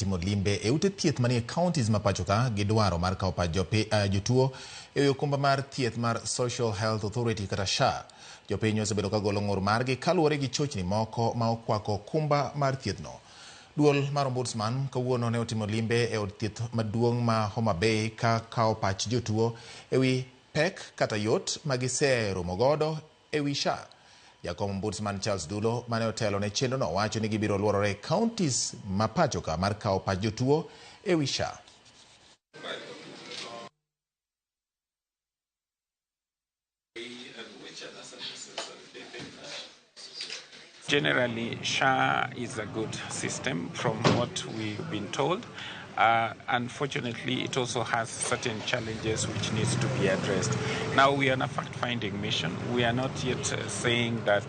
timo limbe e ute thieth manie counties ma pachoka gi dwaro mar kawo pach jotuo e wi okumba mar thieth mar Social Health Authority kata SHA. Jopiny osebedo ka golo ng'ur margi kaluwore gi chochni moko ma okwako okumba mar thiethno. Duol mar Ombudsman kawuono ne otimo limbe e od thieth maduong' ma Homa Bay ka kawo pach jotuo e wi pek kata yot ma giseromo godo e wi SHA. Jakom Ombudsman Charles Dulo mane otelo ne chenrono wacho ni gibiro luorore e counties ma pachoka mar kawo pach jotuo e wi SHA. Generally, SHA is a good system from what we've been told. Unfortunately, it also has certain challenges which needs to be addressed. Now, we are on a fact-finding mission. We are not yet saying that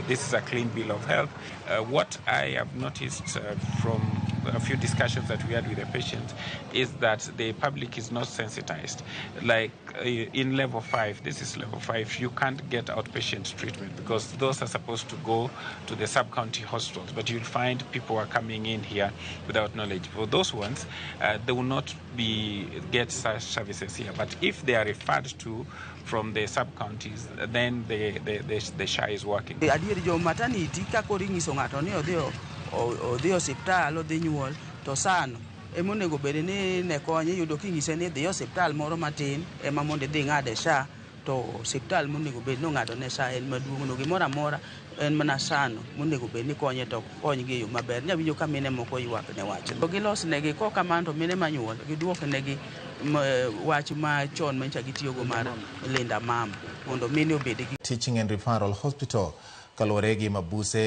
this is a clean bill of health. What I have noticed from a few discussions that we had with the patient is that the public is not sensitized. Like in level 5, this is level 5, you can't get outpatient treatment because those are supposed to go to the sub-county hospitals, but you'll find people are coming in here without knowledge. For those ones, they will not be get such services here. But if they are referred to from the sub-counties, then the SHA is working. Adier jo maternity ka koro inyiso ng'ato ni odhi osiptal odhi nyuol to sano ema onego bed ni ne konye iyudo kinyise ni dhi osiptal moro matin ema mondo idhi ing'ade SHA to osiptal monego bed ni ong'ado ne SHA en maduong' no gimoro amora en mana SHA no monego bed ni konye to konygi e yo maber. Inya winjo ka mine moko ywak ne wachno. To gilos negi kok kamano to mine manyuol giduok negi wach machon manyicha gitiyogo mar linda mama mondo mine obed gi Teaching and Referral Hospital kaluwore gi mabuse.